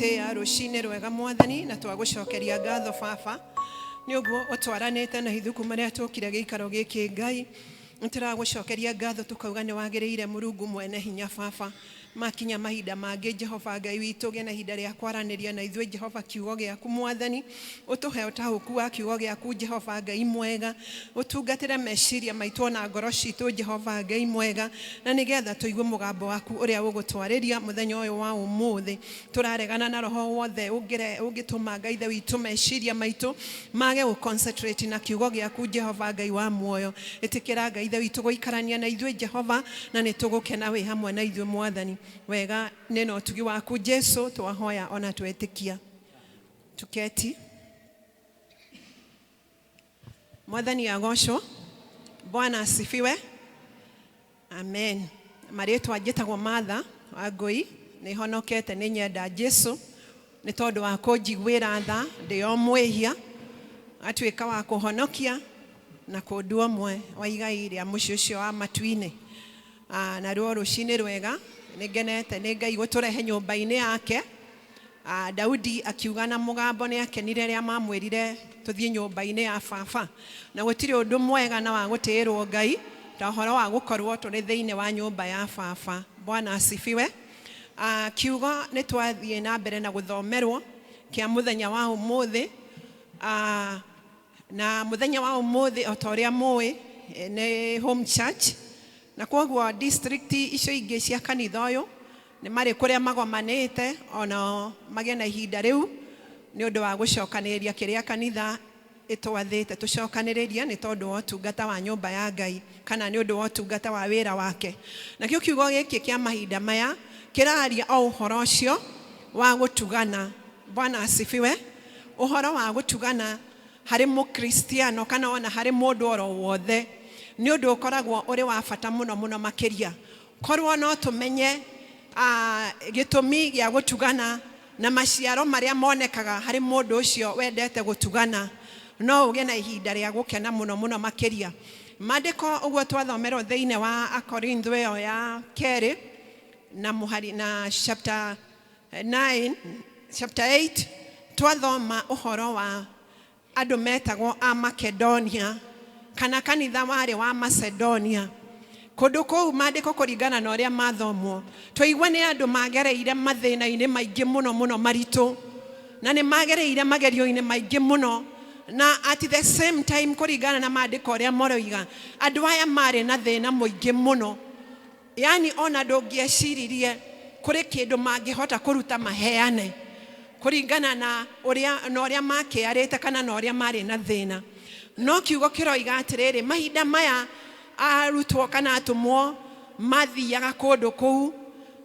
Twagũtĩĩa rũcinĩ rwega Mwathani, na twagũcokeria ngatho Baba nĩ ũguo ũtwaranĩte na ithuĩ kuma rĩrĩa tũkire gĩikaro gĩkĩ. Ngai, nĩtũragũcokeria ngatho tũkauga nĩ wagĩrĩire, Mũrungu mwene hinya. Baba, makinya mahinda mangĩ, Jehova Ngai witũ, ũgĩe na ihinda rĩa kwaranĩria na ithuĩ, Jehova, kiugo gĩaku. Mwathani, ũtũhe ũtaũku wa kiugo gĩaku. Jehova Ngai mwega, ũtungatĩre meciria maitũ ona ngoro citũ, Jehova Ngai mwega, na nĩgetha tũigue mũgambo waku ũrĩa ũgũtwarĩria mũthenya ũyũ wa ũmũthĩ. Tũraregana na roho wothe ũngĩtũma, Ngai Ithe witũ, meciria maitũ mage gũ concentrate na kiugo gĩaku. Jehova Ngai wa muoyo, ĩtĩkĩra, Ngai Ithe witũ, gũikarania na ithuĩ, Jehova, na nĩ tũgũkena wĩ hamwe na ithuĩ. Mwathani, wega nĩ na ũtugi waku Jesu twahoya ona twetĩkia. Tuketi. Mwathani agocwo. Bwana asifiwe. Amen. Marĩtwa njĩtagwo Martha Wangũi, nĩ honokete, nĩ nyenda Jesu nĩ tondũ wa kũnjiguĩra tha ndĩ o mwĩhia, atuĩka wa kũhonokia na kũndua ũmwe wa igai rĩa mũciĩ ũcio wa matu-inĩ. Naruo rũcinĩ rwega, nĩ ngenete nĩ Ngai gũtũrehe nyũmba-inĩ yake. Daudi akiuga na mũgambo nĩ akenire rĩrĩa mamwĩrire tũthiĩ nyũmba-inĩ ya Baba. Na gũtirĩ ũndũ mwega na wa gũtĩĩrwo Ngai ta ũhoro wa gũkorwo tũrĩ thĩinĩ wa nyũmba ya Baba. Bwana asifiwe. Kiugo nĩ twathiĩ na mbere na gũthomerwo kĩa mũthenya wa ũmũthĩ. Na mũthenya wa ũmũthĩ, o ta ũrĩa mũĩ, nĩ home church, na kwoguo district icio ingĩ cia kanitha ũyũ nĩ marĩ kũrĩa magomanĩte onao magĩe na ihinda rĩu nĩ ũndũ wa gũcokanĩrĩria kĩrĩa kanitha ĩtwathĩte tũcokanĩrĩrie nĩ tondũ wa ũtungata wa nyũmba ya Ngai kana nĩ ũndũ wa ũtungata wa wĩra wake. Nakĩo kiugo gĩkĩ kĩa mahinda maya kĩraria o ũhoro ũcio wa gũtugana. Bwana asifiwe. Ũhoro wa gũtugana harĩ Mũkristiano kana ona harĩ mũndũ oro wothe nĩ ũndũ ũkoragwo ũrĩ wa bata mũno mũno makĩria. Korwo no tũmenye gĩtũmi gĩa gũtugana na maciaro marĩa monekaga harĩ mũndũ ũcio wendete gũtugana, no ũgĩe na ihinda rĩa gũkena mũno mũno makĩria. Maandĩko ũguo twathomerwo thĩinĩ wa Akorintho ĩyo ya kerĩ na mũhari na chapter 9, chapter 8, twathoma ũhoro wa andũ metagwo a Makedonia kana kanitha warĩ wa Macedonia. Kũndũ kũu, maandĩko kũringana na ũrĩa mathomwo, twaigua nĩ andũ magereire mathĩna-inĩ maingĩ mũno mũno maritũ, na nĩ magereire magerio-inĩ maingĩ mũno, na at the same time, kũringana na maandĩko ũrĩa maroiga, andũ aya marĩ na thĩna mũingĩ mũno, yani ona ndũngĩeciririe kũrĩ kĩndũ mangĩhota kũruta maheane kũringana na ũrĩa na ũrĩa makĩarĩte kana na ũrĩa marĩ na thĩna. No kiugo kĩroiga atĩrĩrĩ, mahinda maya arutwo kana atũmwo mathiaga kũndũ kũu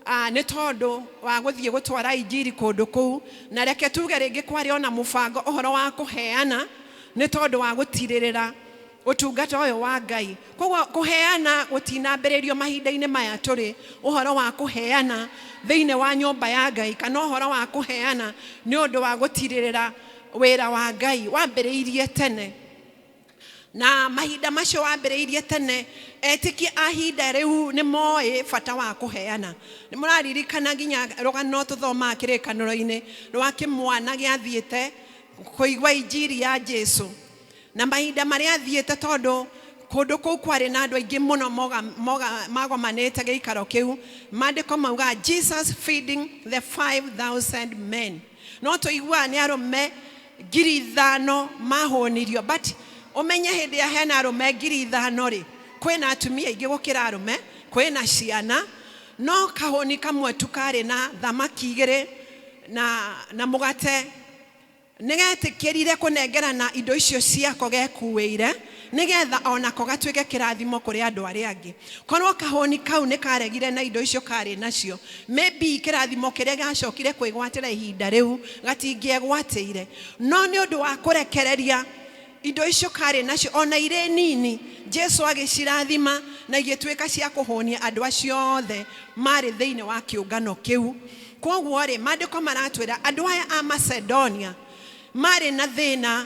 nĩ tondũ wa gũthiĩ gũtwara injiri kũndũ kũu, na reke tuge rĩngĩ kwarĩ ona mũbango ũhoro wa kũheana nĩ tondũ wa gũtirĩrĩra ũtungata ũyũ wa Ngai. Koguo kũheana gũtinambĩrĩrio mahinda-inĩ maya tũrĩ, ũhoro wa kũheana thĩinĩ wa nyũmba ya Ngai kana ũhoro wa kũheana nĩ ũndũ wa gũtirĩrĩra wĩra wa Ngai wambĩrĩirie tene. Na mahinda macio wambĩrĩirie tene, etĩkia a ihinda rĩu nĩ moĩ bata wa kũheana. Nĩ mũraririkana nginya rũgano tũthomaga Kĩrĩkanĩro-inĩ rwa kĩmwana gĩathiĩte kũigua injiri ya Jesu, na mahinda marĩa athiĩte, tondũ kũndũ kũu kwarĩ na andũ aingĩ mũno magomanĩte gĩikaro kĩu, maandĩko mauga Jesus feeding the 5000 men. No tũiguaga nĩ arũme 5,000 mahũnirio, but ũmenye hĩndĩ ĩrĩa hena arũme 5,000 rĩ, kwĩna atumia aingĩ gũkĩra arũme, kwĩna ciana, no kahũni kamwe tu karĩ na thamaki igĩrĩ na mũgate nĩgetĩkĩrire kũnengerana indo icio ciako gekuĩire nĩgetha onako gatuĩke kĩrathimo kũrĩ andũ arĩa angĩ. Korwo kahũni kau nĩ karegire na indo icio karĩ nacio, maybe kĩrathimo kĩrĩa gĩacokire kwĩgwatĩra ihinda rĩu gatingĩegwatĩire. No nĩ ũndũ wa kũrekereria indo icio karĩ nacio ona irĩ nini, Jesu agĩcirathima na igĩtuĩka cia kũhũnia andũ acio othe marĩ thĩinĩ wa kĩũngano kĩu. Kwoguo rĩ, maandĩko maratwĩra andũ aya a Macedonia marĩ na thĩna,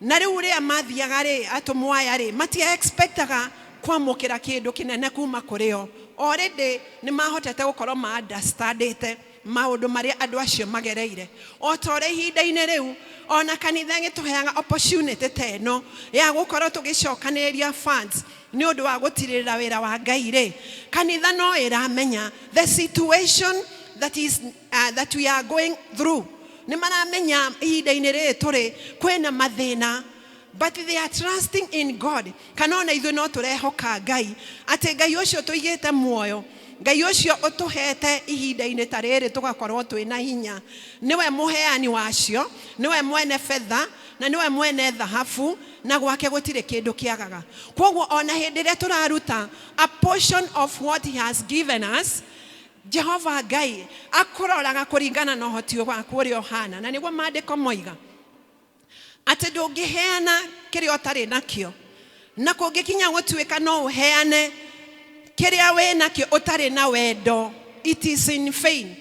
na rĩu rĩrĩa mathiaga rĩ, atũmwo aya rĩ, matia expectaga kwamũkĩra kĩndũ kĩnene kuma kũrĩ o. Already nĩ mahotete gũkorwo ma understandĩte. Maũndũ marĩa andũ acio magereire o ta ũrĩa ihinda-inĩ rĩu ona kanitha ĩgĩtũheaga opportunity ta ĩno ya gũkorwo tũgĩcokanĩrĩria funds nĩ ũndũ wa gũtirĩrĩra wĩra wa Ngai rĩ, kanitha no ĩramenya the situation that we are going through. Nĩ maramenya ihinda-inĩ rĩrĩ tũrĩ kwĩna mathĩna, but they are trusting in God, kana ona ithuĩ no tũrehoka Ngai atĩ Ngai ũcio tũigĩte muoyo, Ngai ũcio ũtũhete ihinda-inĩ ta rĩrĩ tũgakorwo twĩna hinya, nĩwe mũheani wacio, nĩwe mwene betha na nĩwe mwene thahabu, na gwake gũtirĩ kĩndũ kĩagaga. Kwoguo ona hĩndĩ ĩrĩa tũraruta a portion of what he has given us, Jehova Ngai akũroraga kũringana na ũhoti waku ũrĩa ũhana. Na nĩguo maandĩko moiga atĩ ndũngĩheana kĩrĩa ũtarĩ nakĩo, na kũngĩkinya gũtuĩka no ũheane kĩrĩa wĩ nakĩo ũtarĩ na wendo, it is in vain.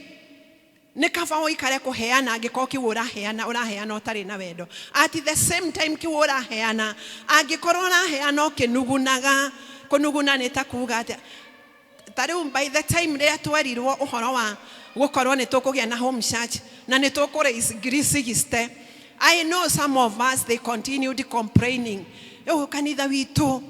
Nĩ kaba ũikare kũheana angĩkorwo kĩu ũraheana ũraheana ũtarĩ na wendo. At the same time, kĩu ũraheana angĩkorwo ũraheana ũkĩnugunaga, kũnuguna nĩ ta kuga atĩa? Ta rĩu by the time rĩrĩa twerirwo ũhoro wa gũkorwo nĩ tũkũgĩa na home church na nĩ tũkũ raise 60,000, I know some of us, they continued complaining, "Ũyũ kanitha witũ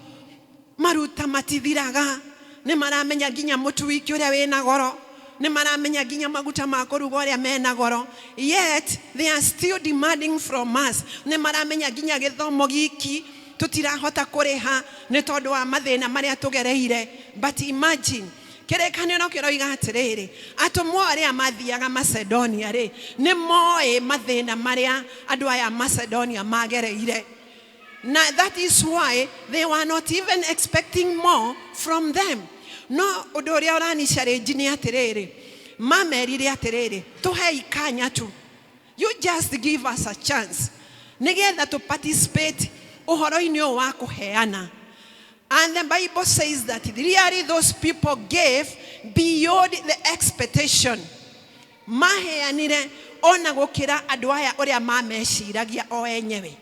maruta matithiraga, nĩ maramenya nginya mũtu wiki ũrĩa wĩna goro, nĩ maramenya nginya maguta ma kũruga ũrĩa mena goro, yet they are still demanding from us. Nĩ maramenya nginya gĩthomo giki tũtirahota kũrĩha nĩ tondũ wa mathĩna marĩa tũgereire." But imagine, kĩrĩkanĩro kĩroiga atĩrĩrĩ, atũmwo arĩa mathiaga Macedonia rĩ, nĩ moĩ mathĩna marĩa andũ aya a Macedonia magereire, na that is why they were not even expecting more from them. No ũndũ ũrĩa ũrani challenge nĩ atĩrĩrĩ, mamerire atĩrĩrĩ, "Tũhei kanya tu, you just give us a chance nĩgetha tũ participate ũhoro-inĩ ũyũ wa kũheana." And the Bible says that really those people gave beyond the expectation. Maheanire ona gũkĩra andũ aya ũrĩa mameciragia o enyewe.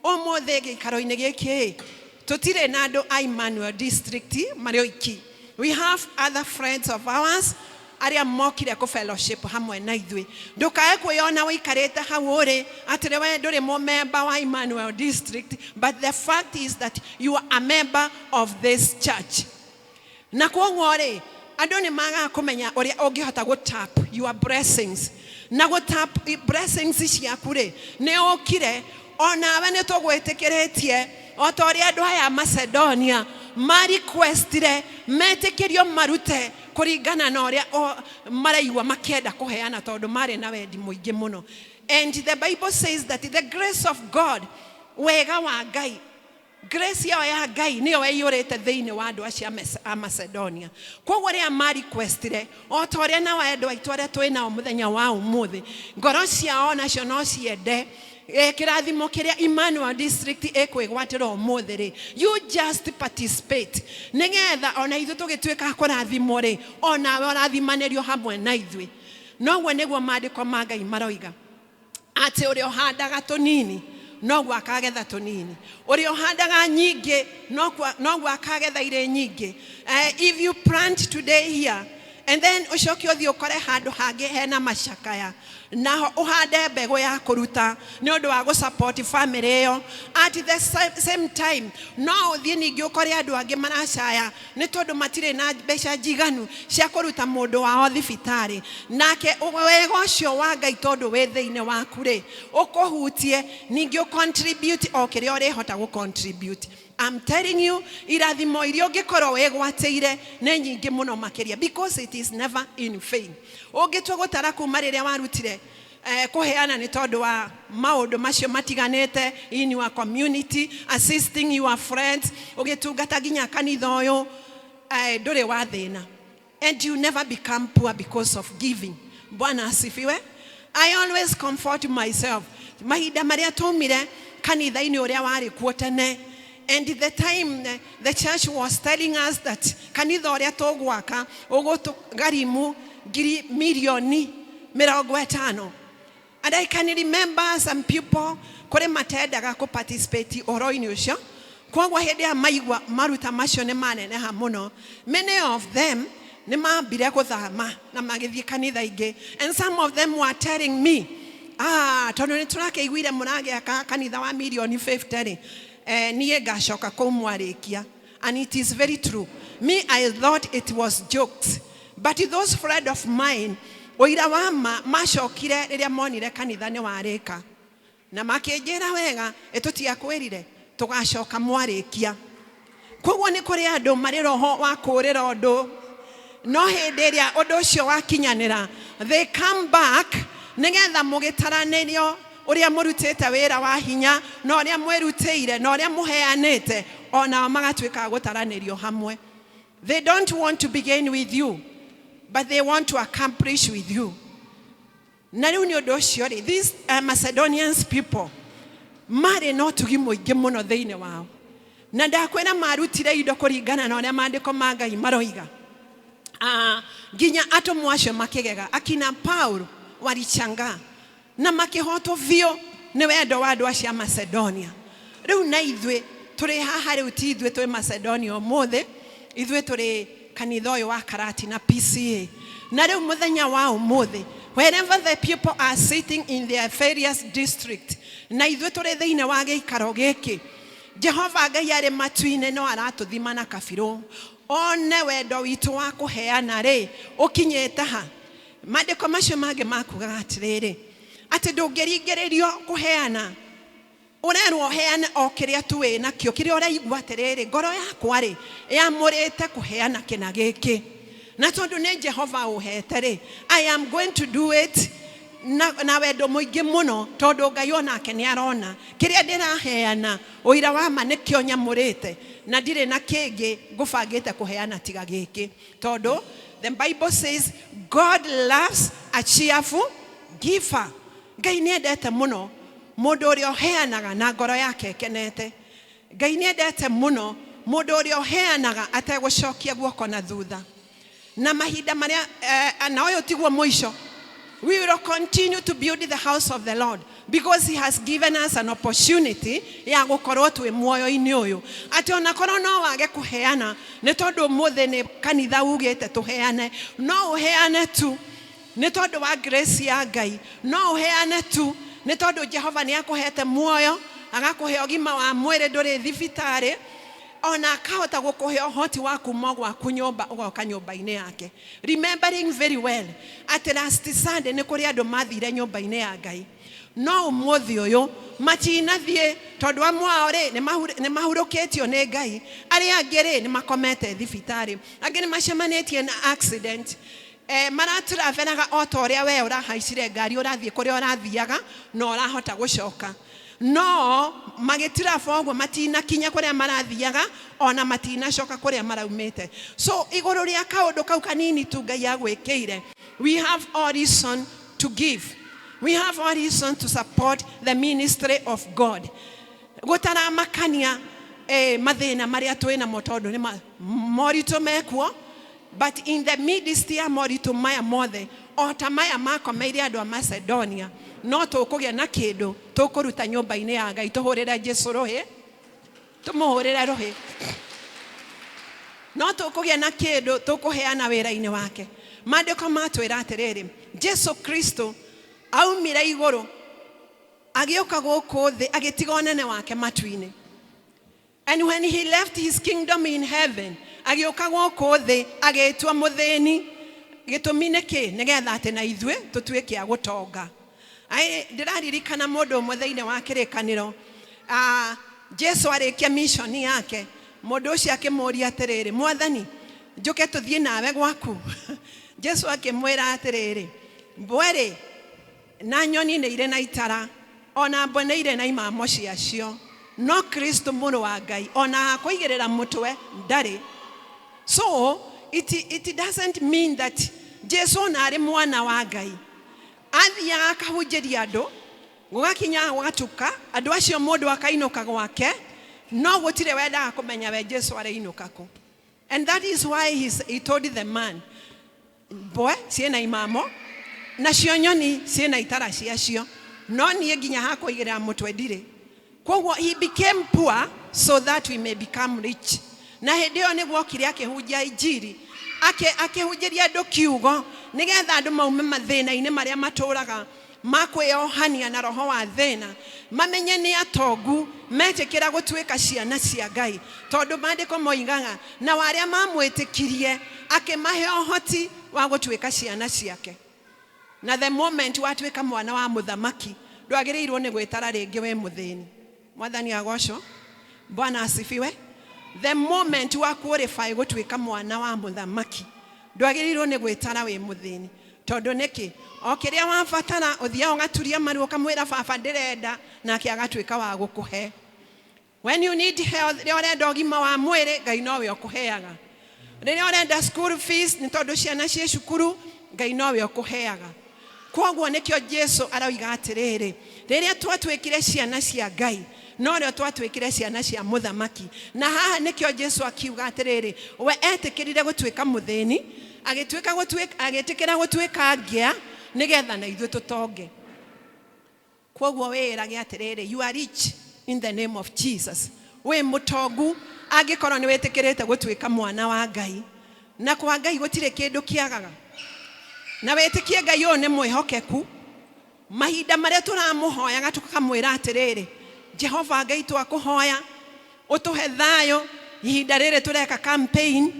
Ũmũthĩ gĩikaro-inĩ gĩkĩ tũtirĩ na andũ a Emmanuel District marĩ oiki. We have other friends of ours arĩa mokire kũ fellowship hamwe na ithuĩ. Ndũkae kwĩyona ũikarĩte hau ũrĩ atĩrĩ we ndũrĩ mũmemba wa Emmanuel District, but the fact is that you are a member of this church. Na kwoguo rĩ, andũ nĩ magaga kũmenya ũrĩa ũngĩhota gũ tap your blessings, na gũ tap blessings ciaku rĩ, nĩ ũkire onawe nĩ tũgwĩtĩkĩrĩtie o ta ũrĩa andũ aya a Macedonia ma requestire metĩkĩrio marute kũringana na ũrĩa maraigua makĩenda kũheana, tondũ marĩ na wendi mũingĩ mũno. And the Bible says that the grace of God, wega wa Ngai, grace yao ya Ngai nĩyo ĩiyũrĩte thĩinĩ wa andũ acio a Macedonia. Koguo rĩrĩa ma requestire, o ta ũrĩa nao endwa aitũ arĩa twĩ nao mũthenya wa ũmũthĩ, ngoro ciao nacio no ciende kĩrathimo kĩrĩa Emmanuel District ĩkwĩgwatĩra ũmũthĩ rĩ, you just participate nĩgetha ona ithuĩ tũgĩtuĩka a kũrathimwo rĩ, onawe ũrathimanĩrio hamwe na ithuĩ. Noguo nĩguo maandĩko ma Ngai maroiga atĩ ũrĩa ũhandaga tũnini noguo akagetha tũnini, ũrĩa ũhandaga nyingĩ noguo akagetha irĩ nyingĩ. If you plant today here and then ũcoke ũthiĩ ũkore handũ hangĩ hena macakaya, naho ũhande mbegũ ya kũruta nĩ ũndũ wa gũsupport family ĩyo, at the same time no ũthiĩ ningĩ ũkore andũ angĩ maracaya nĩ tondũ matirĩ na mbeca njiganu cia kũruta mũndũ wao thibitarĩ, nake wega ũcio wa Ngai tondũ wĩ thĩinĩ waku rĩ, ũkũhutie ningĩ ũcontribute o kĩrĩa ũrĩhota gũcontribute. I'm telling you, irathimo iria ũngĩkorwo wĩgwatĩire nĩ nyingĩ mũno makĩria, because it is never in vain. Ũngĩtua gũtara kuma rĩrĩa warutire kũheana nĩ tondũ wa maũndũ macio matiganĩte in your community, assisting your friends, ũgĩtungata nginya kanitha ũyũ, ndũrĩ wa thĩna, and you never become poor because of giving. Bwana asifiwe. I always comfort myself mahinda marĩa twaumire kanitha-inĩ ũrĩa warĩ kuo tene, and the time the church was telling us that kanitha ũrĩa tũgwaka ũgũtũgarimu ngiri mirioni 50. And I can remember some people kũrĩ matendaga kũ participate ũhoro-inĩ ũcio. Koguo hĩndĩ ĩrĩa maigua maruta macio nĩ maneneha mũno, many of them Nĩ mambire gũthama na magĩthiĩ kanitha ingĩ, and some of them were telling me, "Ah, tondũ nĩ tũrakĩiguire mũragĩaka kanitha wa mirioni 50 rĩ, niĩ ngacoka kũu mwarĩkia." And it is very true. Me, I thought it was jokes, but those friend of mine, ũira wa ma, macokire rĩrĩa monire kanitha nĩ warĩka na makĩnjĩra wega, "Ĩtũtiakwĩrire tũgacoka mwarĩkia?" Koguo nĩ kũrĩ andũ marĩ roho wa kũũrĩra ũndũ, no hĩndĩ ĩrĩa ũndũ ũcio wakinyanĩra, they come back nĩgetha mũgĩtaranĩrio ũrĩa mũrutĩte wĩra wa hinya na ũrĩa mwĩrutĩire na ũrĩa mũheanĩte, onao magatuĩka a gũtaranĩrio hamwe. They don't want to begin with you, but they want to accomplish with you. Na rĩu nĩ ũndũ ũcio rĩ, these Macedonians people marĩ na ũtugi mũingĩ mũno thĩinĩ wao, na ndakwĩra marutire indo kũringana na ũrĩa maandĩko ma Ngai maroiga. Nginya atũmwo acio makĩgega, akina Paul walichangaa na makĩhotwo biũ nĩ wendo wa andũ acio a Macedonia. Rĩu na ithuĩ tũrĩ haha rĩu, ti ithuĩ twĩ Macedonia ũmũthĩ, ithuĩ tũrĩ kanitha ũyũ wa Karatina PCA. Na rĩu mũthenya wa ũmũthĩ, wherever the people are sitting in their various district, na ithuĩ tũrĩ thĩinĩ wa gĩikaro gĩkĩ, Jehova Ngai arĩ matu-inĩ no aratũthima na kabirũ one wendo witũ wa kũheana rĩ ũkinyĩte ha. Maandĩko macio mangĩ makugaga atĩrĩrĩ, atĩ ndũngĩringĩrĩrio kũheana, ũrerwo ũheane o kĩrĩa tu wĩ nakĩo, kĩrĩa ũraigua atĩrĩrĩ, ngoro yakwa rĩ yamũrĩte kũheana kĩna gĩkĩ, na tondũ nĩ Jehova ũhete rĩ, I am going to do it na wendo mũingĩ mũno, tondũ Ngai onake nĩ arona kĩrĩa ndĩraheana, ũira wa ma nĩkĩo nyamũrĩte, na ndirĩ na kĩngĩ ngũbangĩte kũheana tiga gĩkĩ, tondũ the Bible says God loves a cheerful giver. Ngai nĩ endete mũno mũndũ ũrĩa ũheanaga na ngoro yake ĩkenete. Ngai nĩ endete mũno mũndũ ũrĩa ũheanaga ategũcokia guoko na thutha. Na mahinda marĩa na ũyũ tiguo mũico. We will continue to build the house of the Lord because he has given us an opportunity ya gũkorwo twĩ muoyo-inĩ ũyũ, atĩ onakorwo no wage kũheana nĩ tondũ ũmũthĩ nĩ kanitha ugĩte tũheane, no ũheane tu nĩ tondũ wa grace ya Ngai, no ũheane tu nĩ tondũ Jehova nĩ akũhete muoyo, agakũhe ũgima wa mwĩrĩ, ndũrĩ thibitarĩ, ona akahota gũkũhe ũhoti wa kuma gwaku nyũmba ũgoka nyũmba-inĩ yake. Remembering very well atĩ last Sunday nĩ kũrĩ andũ mathire nyũmba-inĩ ya Ngai, no ũmũthĩ ũyũ matinathiĩ, tondũ amwe ao rĩ nĩ mahurũkĩtio nĩ Ngai, arĩa angĩ rĩ nĩ makomete thibitarĩ, angĩ nĩ macemanĩtie na accident, maratravelaga o ta ũrĩa we ũrahaicire ngari ũrathiĩ kũrĩa ũrathiaga na ũrahota gũcoka, no magĩtiraba ũguo matinakinya kũrĩa marathiaga, ona matinacoka kũrĩa maraumĩte. So igũrũ rĩa kaũndũ kau kanini tu Ngai agwĩkĩire, we have all reason to give, we have all reason to support the ministry of God, gũtaramakania mathĩna marĩa twĩ namo, tondũ nĩ moritũ mekuo. But in the midst ya moritũ maya mothe, o ta maya makomeire andũ a Macedonia, no tũkũgĩa na kĩndũ tũkũruta nyũmba-inĩ ya Ngai. Tũhũrĩre Jesu rũhĩ, tũmũhũrĩre rũhĩ. No tũkũgĩa na kĩndũ tũkũheana wĩra-inĩ wake. Maandĩko matwĩra atĩrĩrĩ, Jesu Kristo aumire igũrũ agĩũka gũkũ thĩ, agĩtiga ũnene wake matu-inĩ. And when he left his kingdom in heaven, agĩũka gũkũ thĩ, agĩtua mũthĩni. Gĩtũmi nĩ kĩ? Nĩgetha atĩ na ithuĩ tũtuĩke a gũtonga. Ai, ndĩraririkana mũndũ ũmwe thĩinĩ wa kĩrĩkanĩro. Jesu arĩkia mission yake, mũndũ ũcio akĩmũria atĩrĩrĩ, "Mwathani, njũke tũthiĩ nawe gwaku?" Jesu akĩmwĩra atĩrĩrĩ, "Mbwe-rĩ na nyoni nĩ irĩ na itara, ona mbwe nĩ irĩ na imamo ciacio, no Kristo mũrũ wa Ngai ona hakũigĩrĩra mũtwe ndarĩ." So it doesn't mean that Jesu ona arĩ mwana wa Ngai athiaga akahunjĩria andũ, gũgakinya gwatuka, andũ acio mũndũ akainũka gwake, no gũtirĩ wendaga kũmenya we Jesu arĩinũka kũ. And that is why he told the man, "Mbwe ciĩna imamo, nacio nyoni ciĩna itara ciacio, no niĩ nginya hakũigĩrĩra mũtwe ndirĩ." Koguo he became poor so that we may become rich. Na hĩndĩ ĩyo nĩguo okire akĩhunjia injiri. Akĩhunjĩria andũ kiugo nĩgetha andũ maume mathĩna-inĩ marĩa matũraga ma kwĩyohania na roho wa thĩna, mamenye nĩ atongu metĩkĩra gũtuĩka ciana cia Ngai, tondũ maandĩko moigaga na arĩa mamwĩtĩkirie akĩmahe ũhoti wa gũtuĩka ciana ciake. Na the moment watuĩka mwana wa mũthamaki, ndwagĩrĩirwo nĩ gwĩtara rĩngĩ wĩ mũthĩni. Mwathani agocwo. Bwana asifiwe. The moment wa qualify gũtuĩka mwana wa mũthamaki, ndwagĩrĩirwo nĩ gwĩtara wĩ mũthĩni, tondũ nĩkĩ? O kĩrĩa wabatara, ũthiaga ũgaturia maru ũkamwĩra, "Baba, ndĩrenda," nake agatuĩka wa gũkũhe. When you need health, rĩrĩa ũrenda ũgima wa mwĩrĩ, Ngai nowe ũkũheaga. Rĩrĩa ũrenda school fees, nĩ tondũ ciana ciĩ cukuru, Ngai nowe ũkũheaga. Kwoguo nĩkĩo Jesu aroiga atĩrĩrĩ, rĩrĩa twatuĩkire ciana cia Ngai, norĩo twatuĩkire ciana cia mũthamaki. Na haha nĩkĩo Jesu akiuga atĩrĩrĩ, we etĩkĩrire gũtuĩka mũthĩni, agĩtuĩka gũtuĩka, agĩtĩkĩra gũtuĩka ngĩa, nĩgetha na ithuĩ tũtonge. Kwoguo wĩĩrage atĩrĩrĩ, you are rich in the name of Jesus. Wĩ mũtongu angĩkorwo nĩ wĩtĩkĩrĩte gũtuĩka mwana wa Ngai, na kwa Ngai gũtirĩ kĩndũ kĩagaga. Na wĩtĩkie Ngai ũyũ nĩ mwĩhokeku. Mahinda marĩa tũramũhoyaga tũkamwĩra atĩrĩrĩ, "Jehova Ngai, twakũhoya ũtũhe thayũ ihinda rĩrĩ tũreka campaign,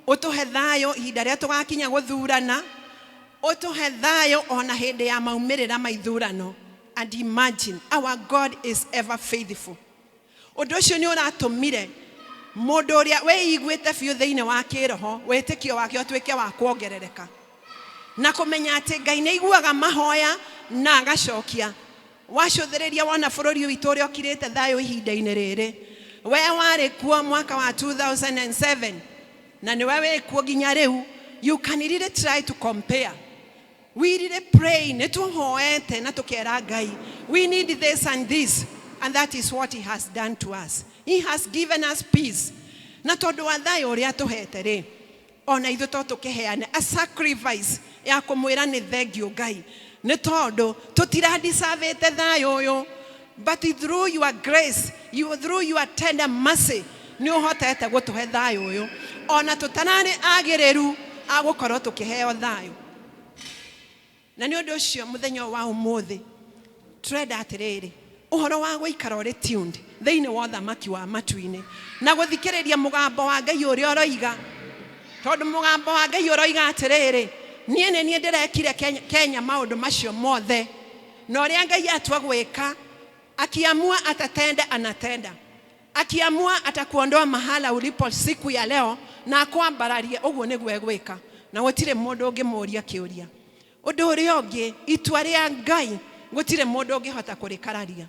ũtũhe thayũ ihinda rĩrĩa tũgakinya gũthurana, ũtũhe thayũ ona hĩndĩ ya maumĩrĩra ma ithurano." And imagine, our God is ever faithful. Ũndũ ũcio nĩ ũratũmire mũndũ ũrĩa wĩiguĩte biũ thĩinĩ wa kĩroho, wĩtĩkio wake ũtuĩke wa kuongerereka na kũmenya atĩ Ngai nĩ aiguaga mahoya na agacokia. Wacũthĩrĩria wona bũrũri witũ ũrĩa ũkirĩte thayũ ihinda-inĩ rĩrĩ, we warĩ kuo mwaka wa 2007 na nĩwe wĩ kuo nginya rĩu, you can really try to compare. We really pray, nĩ tũhoete na tũkera Ngai, we need this and this, and that is what he has done to us. He has given us peace. Na tondũ wa thayũ ũrĩa tũhete rĩ, ona ithuĩ to tũkĩheane a sacrifice ya kũmwĩra nĩ thengiũ Ngai, nĩ tondũ tũtiradicavĩte thayũ ũyũ, but through your grace, through your tender mercy, nĩ ũhotete gũtũhe thayũ ũyũ ona tũtararĩ agĩrĩru a gũkorwo tũkĩheo thayũ. Na nĩ ũndũ ũcio mũthenya ũyũ wa ũmũthĩ tũrenda atĩrĩrĩ, ũhoro wa gũikara ũrĩ tuned thĩinĩ wa ũthamaki wa matu-inĩ na gũthikĩrĩria mũgambo wa Ngai ũrĩa ũroiga, tondũ mũgambo wa Ngai ũroiga atĩrĩrĩ, "Niĩ nĩ niĩ ndĩrekire Kenya maũndũ macio mothe." Na ũrĩa Ngai atua gwĩka, akiamua atatenda, anatenda. Akiamua atakuondoa mahala ulipo siku ya leo na akwambararie, ũguo nĩguo egwĩka, na gũtirĩ mũndũ ũngĩmũũria kĩũria. Ũndũ ũrĩa ũngĩ, itua rĩa Ngai gũtirĩ mũndũ ũngĩhota kũrĩkararia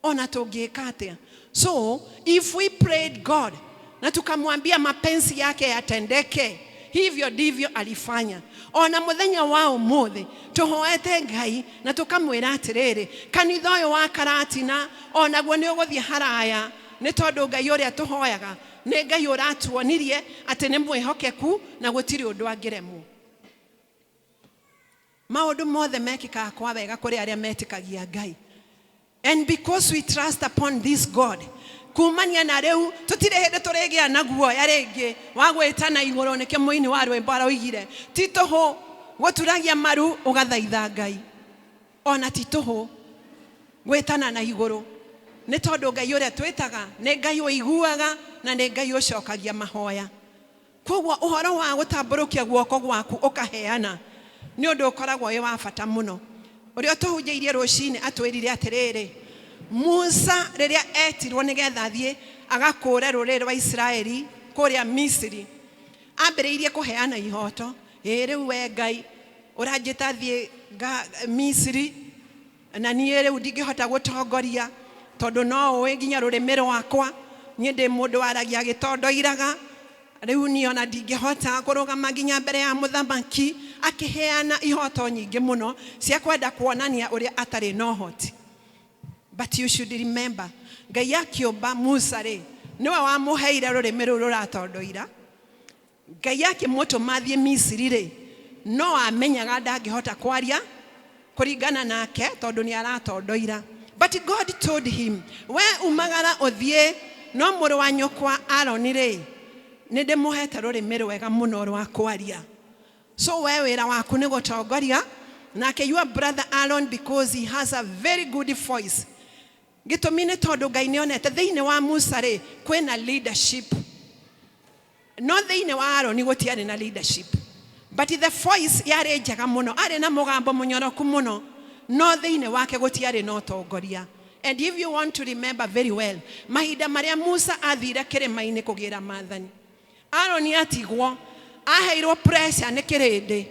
ona tũngĩka atĩa. So if we prayed God na tukamwambia mapenzi yake yatendeke, hivyo ndivyo alifanya. Ona mũthenya wa ũmũthĩ tũhoete Ngai na tũkamwĩra atĩrĩrĩ, kanitha ũyũ wa Karatina onaguo nĩ ũgũthiĩ haraya, nĩ tondũ Ngai ũrĩa tũhoyaga nĩ Ngai ũratuonirie atĩ nĩ mwĩhokeku na gũtirĩ ũndũ angĩremwo. Maũndũ mothe mekĩkaga kwa wega kũrĩ arĩa metĩkagia Ngai. And because we trust upon this God, kumania na rĩu tũtirĩ hĩndĩ tũrĩgĩa na guoya rĩngĩ wa gwĩtana igũrũ. Nĩkĩo mũini wa rwĩmbo aroigire, ti tũhũ gũturagia maru ũgathaitha Ngai, ona ti tũhũ gwĩtana na igũrũ, nĩ tondũ Ngai ũrĩa twĩtaga nĩ Ngai ũiguaga na nĩ Ngai ũcokagia mahoya. Koguo ũhoro wa gũtambũrũkia guoko gwaku ũkaheana nĩ ũndũ ũkoragwo wĩ wa bata mũno. Ũrĩa ũtũhunjĩirie rũcinĩ atwĩrire atĩrĩrĩ, Musa rĩrĩa etirwo nĩgetha athiĩ agakũre rũrĩrĩ rwa Isiraeli kũrĩa Misiri, ambĩrĩirie kũheana ihoto. Ĩ rĩu we Ngai ũranjĩta thiĩ Misiri, na niĩ rĩu ndingĩhota gũtongoria, tondũ no ũĩ nginya rũrĩmĩ rwakwa, niĩ ndĩ mũndũ waragia gĩtondoiraga. Rĩu niĩ ona ndingĩhota kũrũgama nginya mbere ya mũthamaki. Akĩheana ihoto nyingĩ mũno cia kwenda kuonania ũrĩa atarĩ na ũhoti. But you should remember, Ngai akĩũmba Musa rĩ, nĩwe wamũheire rũrĩmĩ rũu rũratondoira. Ngai akĩmũtũma athiĩ Misiri rĩ, no amenyaga ndangĩhota kwaria kũringana nake tondũ nĩ aratondoira. But God told him, "We umagara ũthiĩ, no mũrũ wa nyũkwa Aroni rĩ, Nĩ ndĩmũhete rũrĩmĩ rwega mũno rwa kwaria. So we wĩra waku nĩ gũtongoria, nake your brother Aaron, because he has a very good voice. Gĩtũmi nĩ tondũ Ngai nĩ onete thĩinĩ wa Musa rĩ kwĩna leadership, no thĩinĩ wa Aaron gũtiarĩ na leadership, but the voice yarĩ njega mũno, arĩ na mũgambo mũnyoroku mũno, no thĩinĩ wake gũtiarĩ na ũtongoria. And if you want to remember very well, mahinda marĩa Musa athire kĩrĩma-inĩ kũgĩra maathani, Aaron atigwo, aheirwo pressure nĩ kĩrĩndĩ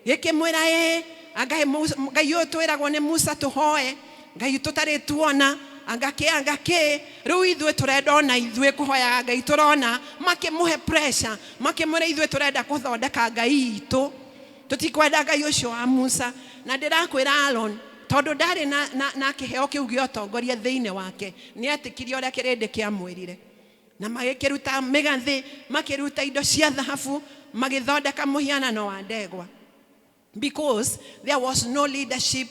gĩkĩmwĩra, ĩ anga Ngai ũyũ twĩragwo nĩ Musa tũhoe, Ngai tũtarĩ tuona, anga kĩ, anga kĩ, rĩu ithuĩ tũrenda ona ithuĩ kũhoyaga Ngai tũrona. Makĩmũhe pressure, makĩmwĩra, ithuĩ tũrenda kũthondeka Ngai itũ, tũtikwenda Ngai ũcio wa Musa. Na ndĩrakwĩra, Aaron tondũ ndarĩ na kĩheo kĩu gĩa ũtongoria thĩinĩ wake, nĩ etĩkirie ũrĩa kĩrĩndĩ kĩamwĩrire, na magĩkĩruta mĩgathĩ, makĩruta indo cia thahabu, magĩthondeka mũhianano wa ndegwa, because there was no leadership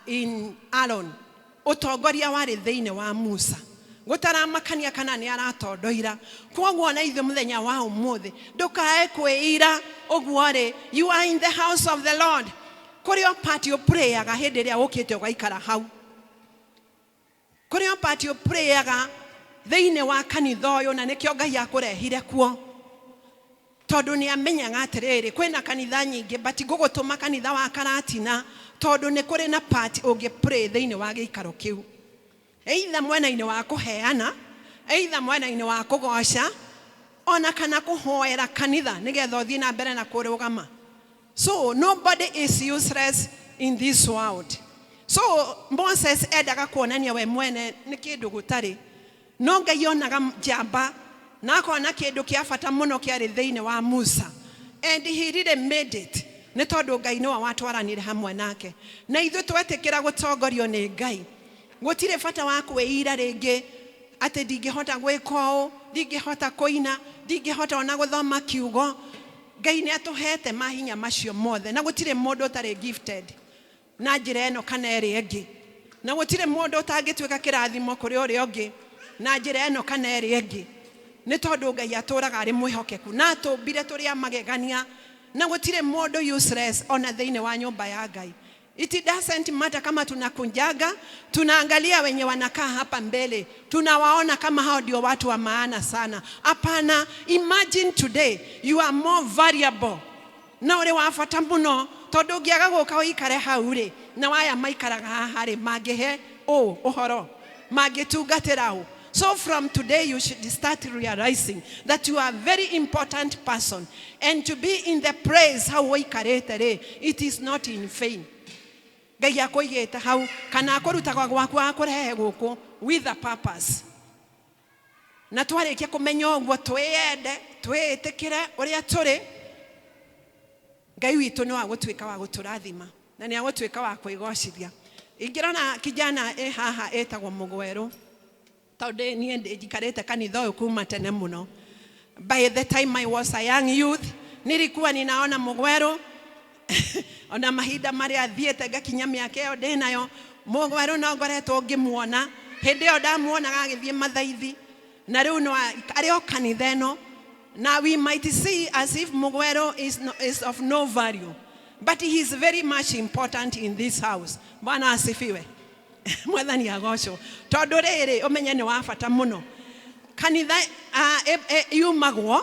in Aaron. Ũtongoria warĩ thĩinĩ wa Musa, gũtaramakania kana nĩ aratondoira. Kwoguo na ithuĩ mũthenya wa ũmũthĩ, ndũkae kwĩira ũguo rĩ, you are in the house of the Lord. Kũrĩ o part ũprayaga hĩndĩ ĩrĩa ũkĩte ũgaikara hau, kũrĩ o part ũprayaga thĩinĩ wa kanitha ũyũ, na nĩkĩo Ngai akũrehire kuo, tondũ nĩ amenyaga atĩrĩrĩ, kwĩna kanitha nyingĩ, but ngũgũtũma kanitha wa Karatina tondũ nĩ kũrĩ na part ũngĩ pray thĩinĩ wa gĩikaro kĩu, either mwena-inĩ wa kũheana, either mwena-inĩ wa kũgoca, ona kana kũhoera kanitha nĩgetha ũthiĩ na mbere na kũrũgama. So nobody is useless in this world. So Moses endaga kuonania we mwene nĩ kĩndũ gũtarĩ, no Ngai onaga njamba na akona kĩndũ kĩa bata mũno kĩarĩ thĩinĩ wa Musa, and he really made it, nĩ tondũ Ngai nĩwe watwaranire hamwe nake. Na ithuĩ twetĩkĩra gũtongorio nĩ Ngai, gũtirĩ bata wa kwĩira rĩngĩ atĩ ndingĩhota gwĩka ũũ, ndingĩhota kũina, ndingĩhota ona gũthoma kiugo. Ngai nĩ atũhete mahinya macio mothe, na gũtirĩ mũndũ ũtarĩ gifted na njĩra ĩno kana ĩrĩa ĩngĩ, na gũtirĩ mũndũ ũtangĩtuĩka kĩrathimo kũrĩ ũrĩa ũngĩ na njĩra ĩno kana ĩrĩa ĩngĩ, nĩ tondũ Ngai atũraga arĩ mwĩhokeku na atũmbire tũrĩ a magegania, na gũtirĩ mũndũ useless ona thĩinĩ wa nyũmba ya Ngai. It doesn't matter kama tunakunjaga, tunaangalia wenye wanakaa hapa mbele, tunawaona kama hao ndio watu wa maana sana. Hapana, imagine today you are more valuable na ũrĩ wa bata mũno, tondũ ũngĩaga gũka ũikare hau rĩ, na waya maikaraga haha rĩ, mangĩhe ũ ũhoro, mangĩtungatĩra ũ? So from today you should start realizing that you are a very important person, and to be in the place hau ũikarĩte rĩ, it is not in vain. Ngai akũigĩte hau kana akũrutaga gwaku akũrehe gũkũ with a purpose. Na twarĩkia kũmenya ũguo, twĩyende, twĩĩtĩkĩre ũrĩa tũrĩ, Ngai witũ nĩ wa gũtuĩka wa gũtũrathima na nĩ agũtuĩka wa kwĩgocithia. Ingĩrona kijana ĩ haha ĩtagwo Mũgwerũ, tondũ niĩ njikarĩte kanitha ũyũ kuma tene mũno. By the time I was a young youth, nilikuwa ninaona Mũgwerũ. Ona mahinda marĩa thiĩte ngakinya mĩaka ĩyo ndĩnayo, Mũgwerũ no ngoretwo ngĩmuona. Hĩndĩ ĩyo ndamuonaga agĩthiĩ mathaithi, na rĩu no arĩ o kanitha ĩno. Na we might see as if Mugwero is, no, is of no value, but he is very much important in this house. Bwana asifiwe. Mwathani agocwo. Tondũ rĩrĩ, ũmenye nĩ wa bata mũno. Kanitha yumagwo,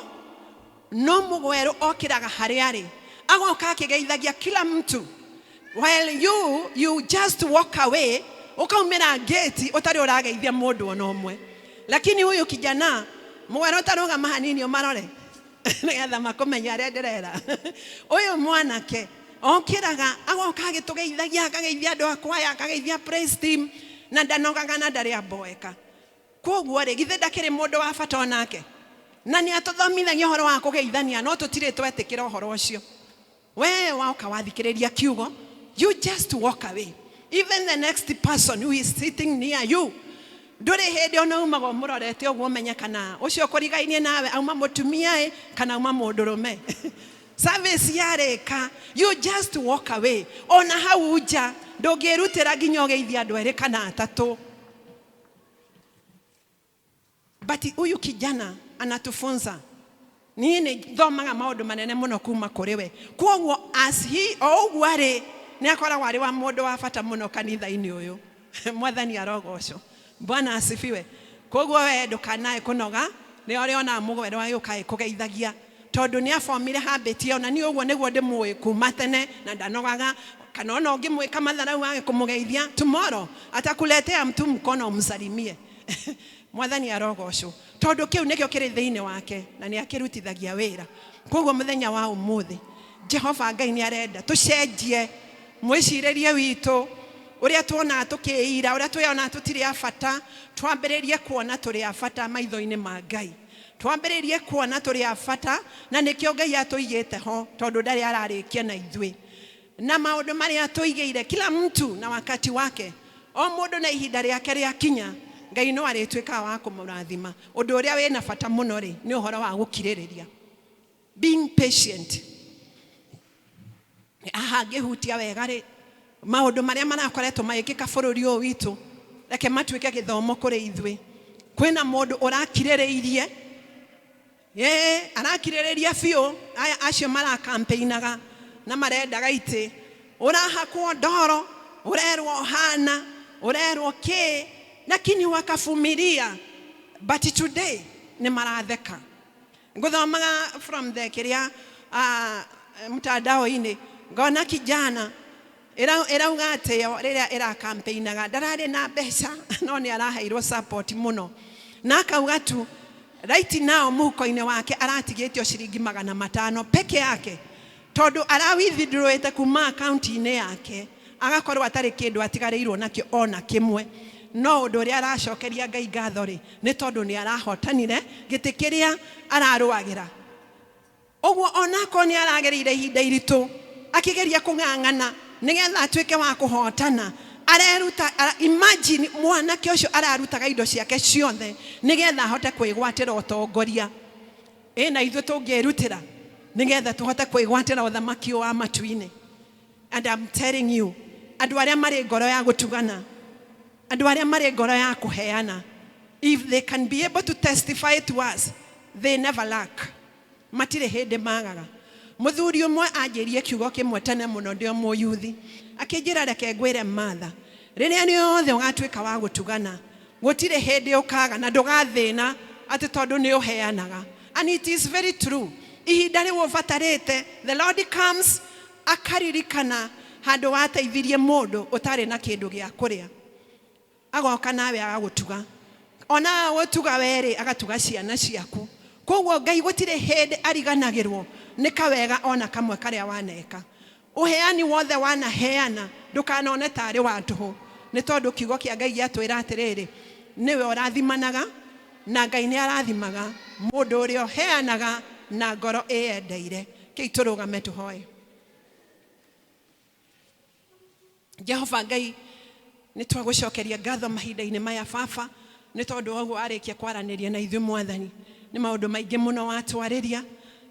no Mugwerũ okĩraga harĩa arĩ, agoka akĩgeithagia kila mtu, while you just walk away, ũkaumĩra gate ũtarĩ ũrageithia mũndũ ona ũmwe. Lakini huyu kijana Mugwerũ, ũtarũgama hanini ũmarore nĩgetha makũmenye arĩa ndĩrera. Ũyũ mwanake okĩraga agoka agĩtũgeithagia, akageithia andũ a kwaya, akageithia praise team, na ndanogaga na ndarĩ amboeka. Koguo rĩ, githĩ ndakĩrĩ mũndũ wa bata onake? Na nĩ atũthomithagia ũhoro wa kũgeithania, no tũtirĩ twetĩkĩra ũhoro ũcio. We woka wathikĩrĩria kiugo, you just walk away. Even the next person who is sitting near you, ndũrĩ hĩndĩ ona umaga ũmũrorete ũguo ũmenye kana ũcio ũkũrigainie nawe auma mũtumia ĩ kana auma mũndũrũme. Service yarĩka, you just walk away. Ona hau nja ndũngĩrutĩra nginya ũgeithie andũ erĩ kana atatũ, but huyu kijana Anatufunza. Niĩ nĩ thomaga maũndũ manene mũno kuma kũrĩ we. Kwoguo as he o ũguo arĩ, nĩ akoragwo arĩ wa mũndũ wa bata mũno kanitha-inĩ ũyũ. Mwathani arogocwo. Bwana asifiwe. Kwoguo we ndũkanae kũnoga, nĩ ũrĩonaga mũgwero agĩũka agĩkũgeithagia, tondũ nĩ abomire habit ĩyo, na niĩ ũguo nĩguo ndĩmũĩ kuma tene na ndanogaga. Kana ona ũngĩmwĩka matharau age kũmũgeithia, tomorrow atakuletea mtu mkono umsalimie. Mwathani arogocwo, tondũ kĩu nĩkĩo kĩrĩ thĩinĩ wake na nĩ akĩrutithagia wĩra. Koguo mũthenya wa ũmũthĩ Jehova Ngai nĩ arenda tũcenjie mwĩcirĩrie witũ, ũrĩa tuonaga tũkĩira, ũrĩa twĩyonaga tũtirĩ a bata, twambĩrĩrie kuona tũrĩ a bata maitho-inĩ ma Ngai, twambĩrĩrie kuona tũrĩ a bata, na nĩkĩo Ngai atũigĩte ho, tondũ ndarĩ ararĩkia na ithuĩ na maũndũ marĩa atũigĩire. Kila mtu na wakati wake, o mũndũ na ihinda rĩake rĩakinya, Ngai no arĩtuĩkaga wa kũmũrathima. Ũndũ ũrĩa wĩna bata mũno rĩ, nĩ ũhoro wa gũkirĩrĩria, being patient. Haha ngĩhutia wega rĩ, maũndũ marĩa marakoretwo magĩkĩka bũrũri ũyũ witũ, reke matuĩke gĩthomo kũrĩ ithuĩ. Kwĩna mũndũ ũrakirĩrĩirie, ĩĩ, arakirĩrĩria biũ. Aya acio marakampeinaga na marendaga itĩ, ũrahakwo ndoro, ũrerwo hana, ũrerwo kĩ, lakini wakavumilia, but today nĩ maratheka. Ngũthomaga from the kĩrĩa mtandao-inĩ, ngona kijana ĩrauga atĩ yo rĩrĩa ĩrakampeinaga ndararĩ na mbeca, no nĩ araheirwo support mũno, na akauga tu right now mũhuko-inĩ wake aratigĩtio ciringi 500 peke yake, tondũ arawithdrawĩte kuma akaunti-inĩ yake, agakorwo atarĩ kĩndũ atigarĩirwo nakĩo ona kĩmwe. No ũndũ ũrĩa aracokeria Ngai ngatho rĩ, nĩ tondũ nĩ arahotanire gĩtĩ kĩrĩa ararũagĩra. Ũguo onakorwo nĩ aragereire ihinda iritũ akĩgeria kũng'ang'ana nĩgetha atuĩke wa kũhotana, areruta imagine mwanake ũcio ararutaga indo ciake ciothe nĩgetha ahote kwĩgwatĩra ũtongoria. Ĩ na ithuĩ tũngĩrutĩra nĩgetha tũhote kwĩgwatĩra ũthamaki wa matu-inĩ? And I'm telling you, andũ arĩa marĩ ngoro ya gũtugana, andũ arĩa marĩ ngoro ya kũheana, if they can be able to testify to us, they never lack. Matirĩ hĩndĩ magaga. Mũthuri ũmwe anjĩrie kiugo kĩmwe tene mũno ndĩ o mũyuthi, akĩnjĩra, "Reke ngwĩre Martha, rĩrĩa rĩothe ũgatuĩka wa gũtugana, gũtirĩ hĩndĩ ũkaga na ndũgathĩna atĩ tondũ nĩ ũheanaga." And it is very true. Ihinda rĩu ũbatarĩte, the Lord comes, akaririkana handũ wateithirie mũndũ ũtarĩ na kĩndũ gĩa kũrĩa, agoka nawe agagũtuga. Ona gũtuga werĩ, agatuga ciana ciaku. Koguo Ngai gũtirĩ hĩndĩ ariganagĩrwo nĩ kawega ona kamwe karĩa waneka. Ũheani wothe wanaheana, ndũkanone tarĩ wa tũhũ, nĩ tondũ kiugo kĩa Ngai gĩatwĩra atĩrĩrĩ, nĩwe ũrathimanaga, na Ngai nĩ arathimaga mũndũ ũrĩa ũheanaga na ngoro ĩyendeire. Kĩi tũrũgame tũhoe. Jehova Ngai, nĩ twagũcokeria ngatho mahinda-inĩ maya, Baba, nĩ tondũ wa ũguo warĩkia kwaranĩria na ithuĩ. Mwathani, nĩ maũndũ maingĩ mũno watwarĩria.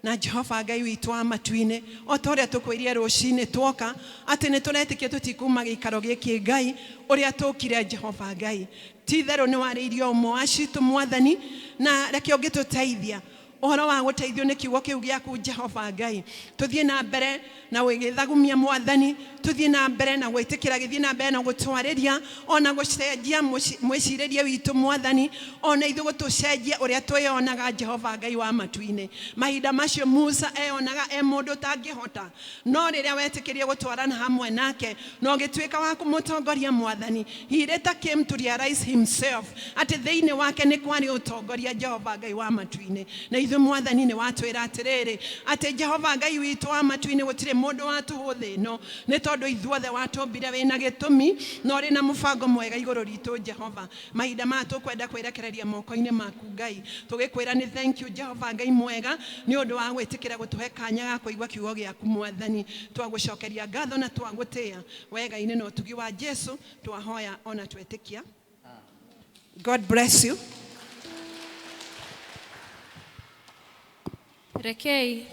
Na Jehova Ngai witũ wa matu-inĩ, o ta ũrĩa tũkwĩrie rũcinĩ twoka atĩ nĩ tũretĩkia tũtikuma gĩikaro gĩkĩ Ngai ũrĩa tũkire. Jehova Ngai, ti itherũ nĩ warĩirie ũmwe wa citũ, Mwathani, na reke ũngĩtũteithia ũhoro wa gũteithio nĩ kiugo kĩu gĩaku. Jehova Ngai, tũthiĩ na mbere na gũgĩthagumia. Mwathani, tũthiĩ na mbere na gwĩtĩkĩra, gĩthiĩ na mbere na gũtwarĩria ona gũcenjia mwĩcirĩrie witũ. Mwathani, ona ithuĩ gũtũcenjia ũrĩa twĩyonaga. Jehova Ngai wa matu-inĩ, mahinda macio Musa eyonaga e mũndũ ũtangĩhota, no rĩrĩa wetĩkĩrie gũtwarana hamwe nake na ũgĩtuĩka wa kũmũtongoria, Mwathani, he later came to realize himself atĩ thĩinĩ wake nĩ kwarĩ ũtongoria. Jehova Ngai wa matu-inĩ, na ithuĩ, Mwathani, nĩ watwĩra atĩrĩrĩ, atĩ Jehova Ngai witũ wa matu-inĩ, gũtirĩ mũndũ wa tũhũ thĩ ĩno, nĩ tondũ ithuothe watũmbire wĩna gĩtũmi na ũrĩ na mũbango mwega igũrũ ritũ. Jehova, mahinda maya tũkwenda kwĩrekereria moko-inĩ maku. Ngai, tũgĩkwĩra nĩ thank you, Jehova Ngai mwega, nĩ ũndũ wa gwĩtĩkĩra gũtũhe kanya ga kũigua kiugo gĩaku. Mwathani, twagũcokeria ngatho na twagũtĩĩa wega-inĩ na ũtugi wa Jesu twahoya ona twetĩkia. God bless you. Rekei.